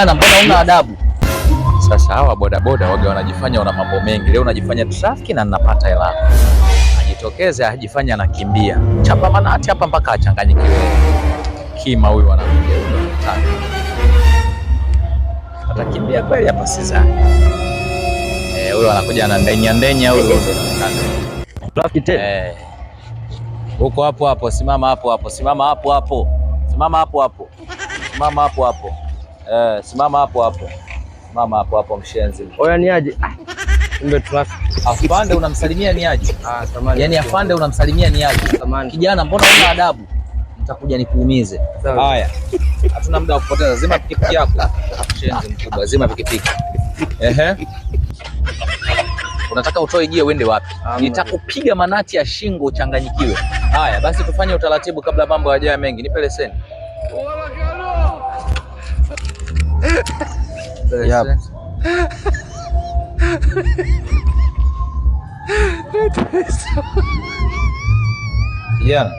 Mbona una adabu? Sasa hawa bodaboda waga wanajifanya wana mambo mengi. Leo unajifanya trafiki na ninapata hela. Ajitokeze ajifanya anakimbia. Chapa manati hapa mpaka achanganyikiwe. Kima huyu anakuja huyu anataka. Atakimbia kweli hapa sizani. Eh, huyu anakuja anandenya ndenya huyu. Trafiki tena. Eh. Huko hapo hapo, simama hapo hapo, simama hapo hapo. Simama hapo hapo. Simama hapo hapo. Eh, simama hapo hapo. Simama hapo hapo mshenzi. Oya ni aje? Ah, kumbe trafiki. Afande unamsalimia ni aje? Ah, samahani. Yaani afande unamsalimia ni aje? Samahani. Kijana, mbona huna adabu? Nitakuja nikuumize. Sawa. Haya. Hatuna muda wa kupoteza. Zima pikipiki yako. Mshenzi mkubwa, zima pikipiki. Ehe. Unataka utoe gia uende wapi? Hamna. Nitakupiga manati ya shingo uchanganyikiwe. Haya, basi tufanye utaratibu kabla mambo hayajawa mengi. Nipe leseni. Yap. Leseni. Kijana.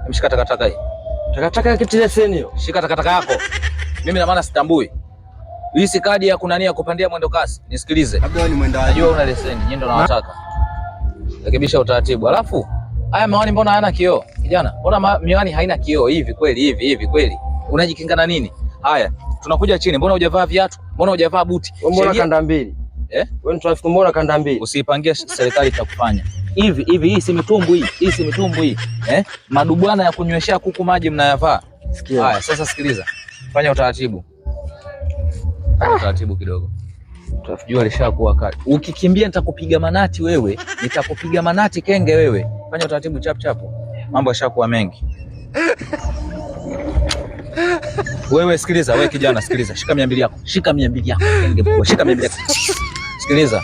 Mshika takataka hii. Takataka kitu leseni hiyo. Shika takataka yako. Mimi na maana sitambui. Hii si kadi ya kunania ya kupandia mwendo kasi. Nisikilize. Labda wewe ni mwenda Najua una leseni, nyinyi ndo nawataka. Rekebisha utaratibu. Alafu haya miwani mbona hayana kioo? Kijana, mbona miwani haina kioo hivi kweli hivi hivi kweli? Unajikinga na nini? Haya, tunakuja chini. Mbona hujavaa viatu? Mbona hujavaa buti? Wewe mbona Sheria- kanda mbili? Eh? Wewe ni trafiki mbona kanda mbili? Usiipangie serikali itakufanya. Hivi hivi hii si mitumbu hii, hii si mitumbu hii. Eh? Madubwana ya kunyweshea kuku maji mnayavaa. Sikia. Haya, sasa sikiliza. Fanya utaratibu. Fanya utaratibu kidogo. Jua lishakuwa kali. Ukikimbia nitakupiga manati wewe, nitakupiga manati kenge wewe. Fanya utaratibu chap chapo. Mambo yashakuwa mengi. Wewe sikiliza, wewe kijana sikiliza. Shika 200 yako. Shika 200 yako kenge mkubwa. Shika 200 yako. Sikiliza.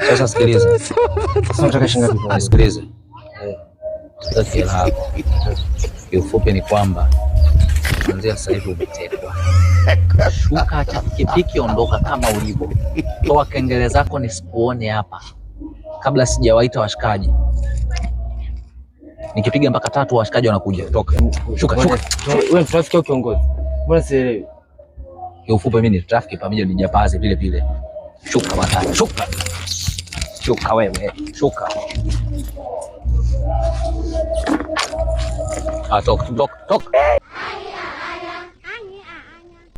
Sasa sikiliza. Sasa unataka shilingi ngapi? Nisikilize. Sitaki hela yako. Kiufupi ni kwamba kuanzia sasa hivi umetekwa. Shuka, acha pikipiki, ondoka kama ulivyo. Toa kengele zako nisikuone hapa kabla sijawaita washikaji. Nikipiga mpaka tatu washikaji wanakuja. Toka. Shuka, shuka. Wewe ni trafiki au kiongozi? Mbona sielewi? Kiufupi mimi ni trafiki pamoja ni japazi vile vile. Shuka bwana, shuka. Shuka wewe, shuka. Ah, toka, toka, toka.